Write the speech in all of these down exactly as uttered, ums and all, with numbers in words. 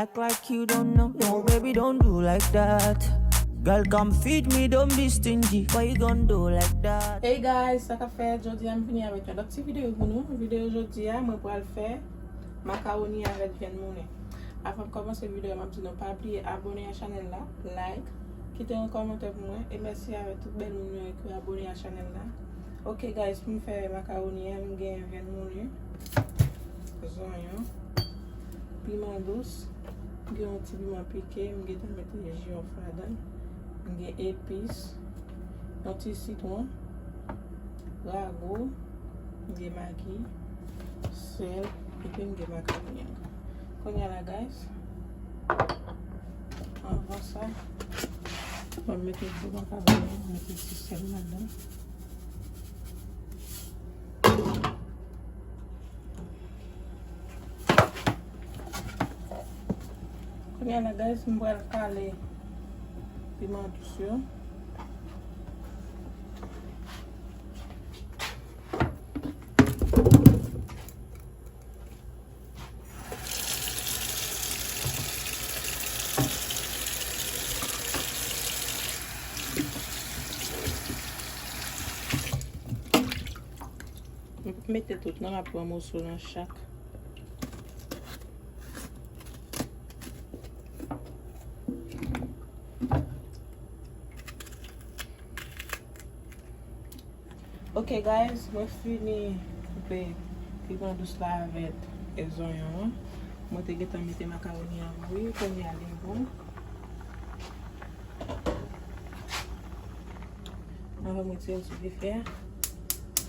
Act like you don't know, yo, baby, don't do like that. Girl, come feed me, don't be stingy. Why you gon' do like that? Hey guys, sa k ap fèt? Jodi a m vini avèk yon lòt ti videyo pou nou. Videyo jodi a, mwen pral fè makawoni avèk vyann moulen. Avan m kòmanse videyo a, m ap di nou pa bliye abòne a chanèl la, like, kite yon kòmantè pou mwen, e mèsi avèk tout bèl moun yo ki abòne a chanèl la. Ok guys, pou m fè makawoni a, m gen vyann moulen, zonyon, piman dous, m gen yon ti piman pike, m gentan mete jiwòf ladan l, m gen epis, yon ti sitwon, rago, m gen magi, sèl, epi m gen makawoni an. Kounye a la, guys, anvan sa, mwen mete dlo makawoni an, mete ti sèl ladan. Kounye a la, guys, m pral kale piman dous yo. M p ap mete tout non, m ap pran moso nan chak. Ok guys, mwen fini koupe piman dous la avèk e zonyon an. Mwen te gentan mete makawoni an bouyi, kounye a li bon. Anvan mwen tire l sou dife a,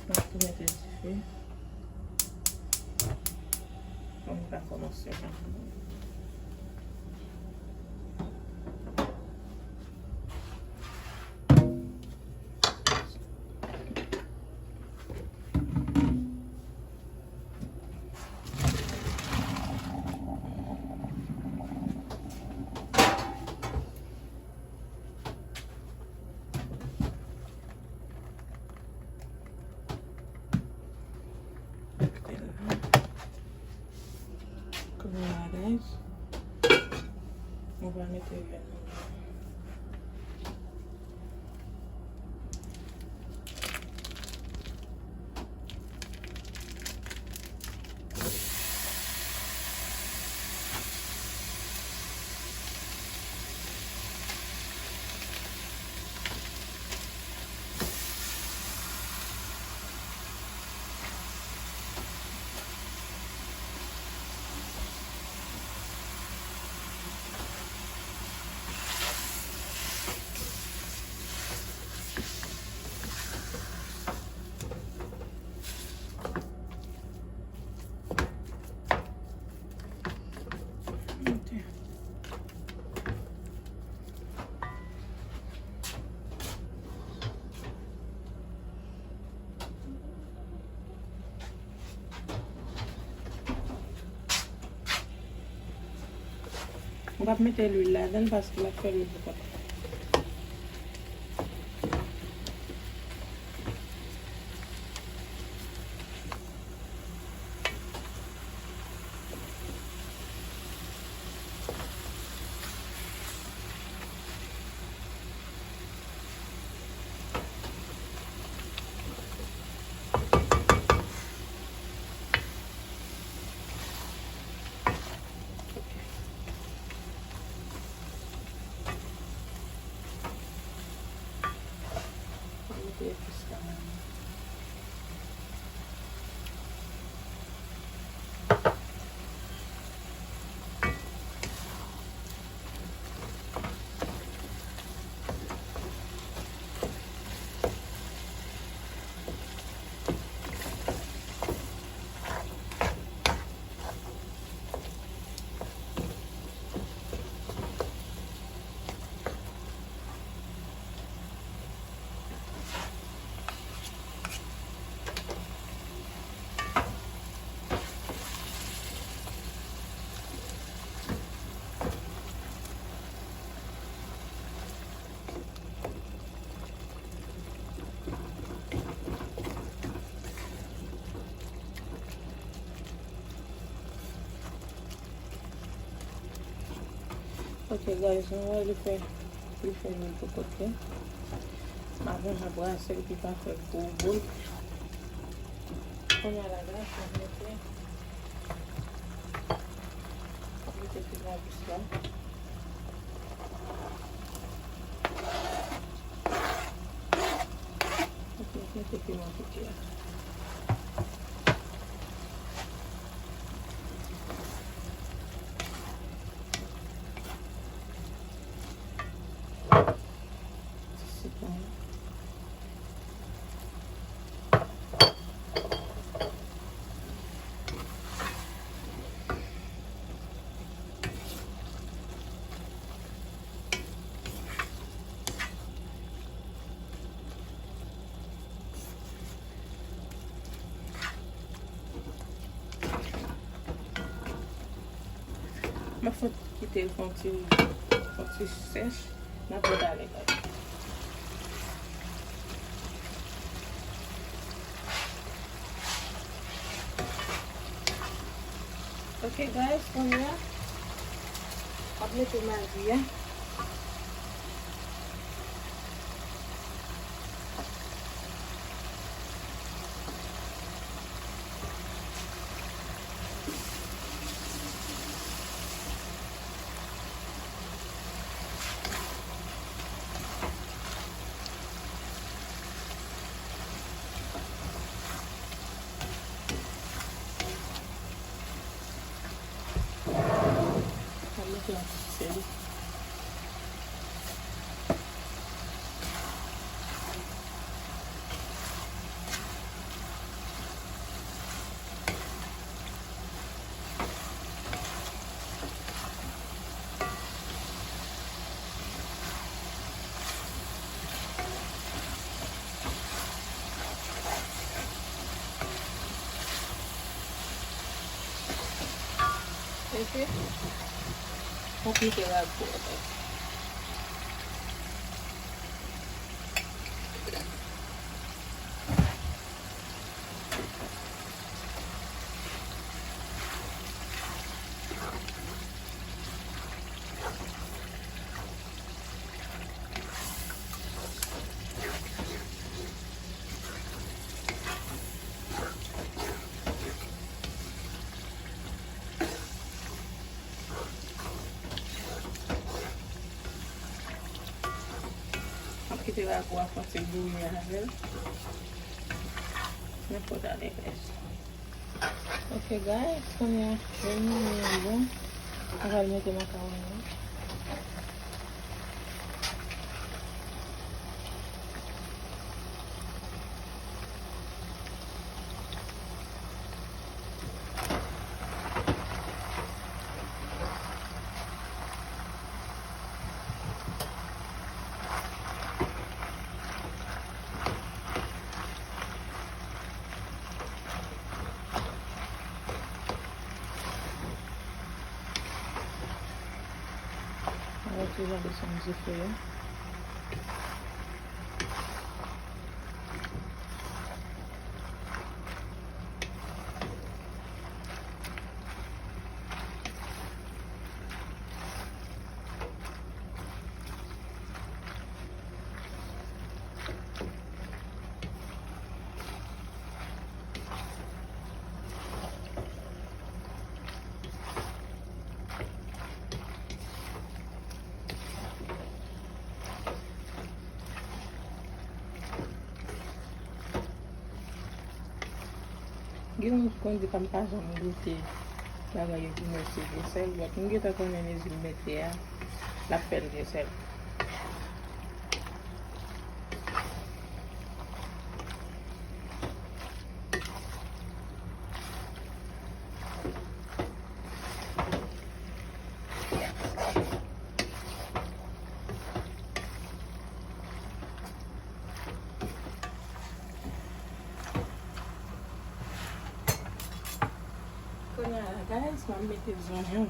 mwen tou mete dife. Mwen ka kòmanse la. Kounye a, guys, nou va mete vyann nou. M p ap mete lwil ladan l paske l ap fè lwil pou kont li. Ok, guys, nou wè li fè, li fè lwil pou kote. M ap jan brase l pou pa fè gwo boul. Kounye a la, guys, m ap mete, m ap mete piman dous la. Ok, m ap mete piman pote a. Ti sitwon. M ap fè kite l fè yon ti, yon ti sèch. N ap ret ale, guys. Ok, guys, kounye a, m ap mete magi a. Sa mete yon ti sèl. Ok. M ap mete rago a. M ap kite rago a fè yon ti bouyi avè l. Nenpòt ale, guys. Ok, guys, kounye a, lè l mouye an bon, m pral mete makawon yo. Mwen wè ti jan de son dife yo. Gen moun ki konn di kòm m pa janm goute bagay yo ki mèt sou gwo sèl, but m gentan konnen mezi m mete a, l ap fè l gen sèl. Kounye a la, guys, m ap mete zonyon.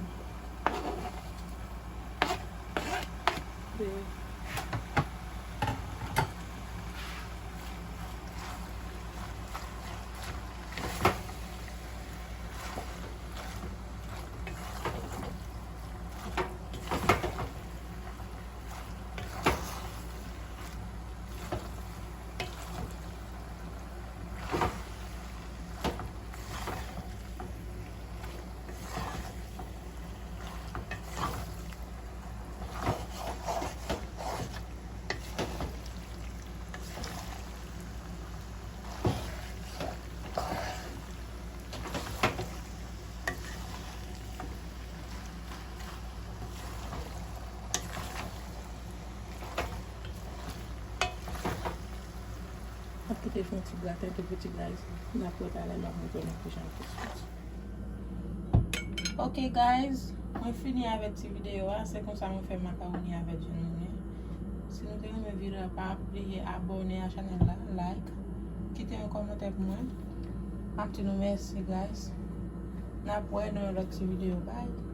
Te fè yon ti graten tou piti, guys. N ap wè talè lè m retounen pou jan l te soti. Ok, guys, mwen fini avèk ti videyo a. Se konsa mwen fè makawoni avèk djenounen. Si nou te renmen videyo a, pa bliye abòne a chanèl la, like, kite yon kòmantè pou mwen. M ap di nou mèsi, guys. N ap wè nan yon lòt ti videyo. Bye.